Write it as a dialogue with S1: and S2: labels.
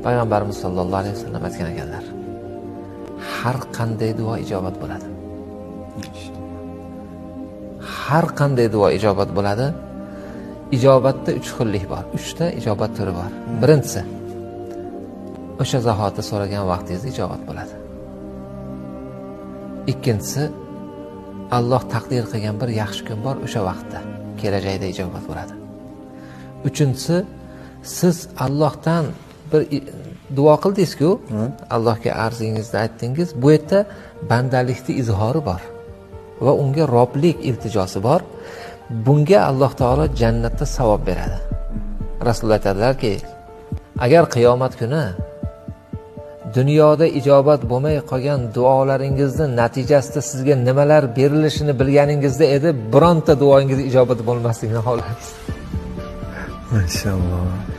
S1: Payg'ambarimiz sollallohu alayhi vasallam aytgan ekanlar, har qanday duo ijobat bo'ladi. Har qanday duo ijobat bo'ladi. Ijobatda uch xillik bor. Uchta ijobat turi bor. Birinchisi, o'sha zahoti so'ragan vaqtingizda ijobat bo'ladi. Ikkinchisi, Alloh taqdir qilgan bir yaxshi kun bor, o'sha vaqtda, kelajakda ijobat bo'ladi. Uchinchisi, siz Allohdan bir duo qildingiz-ku, Allohga arzingizni aytdingiz. Bu yerda bandalikning izhori bor va unga roblik iltijosi bor. Bunga Alloh taolo jannatda savob beradi. Rasululloh aytadilarki, agar qiyomat kuni dunyoda ijobat bo'lmay qolgan duolaringizni natijasida sizga nimalar berilishini bilganingizda edi, bironta duoingiz ijobat bo'lmasligini xohlardingiz.
S2: Mashalloh.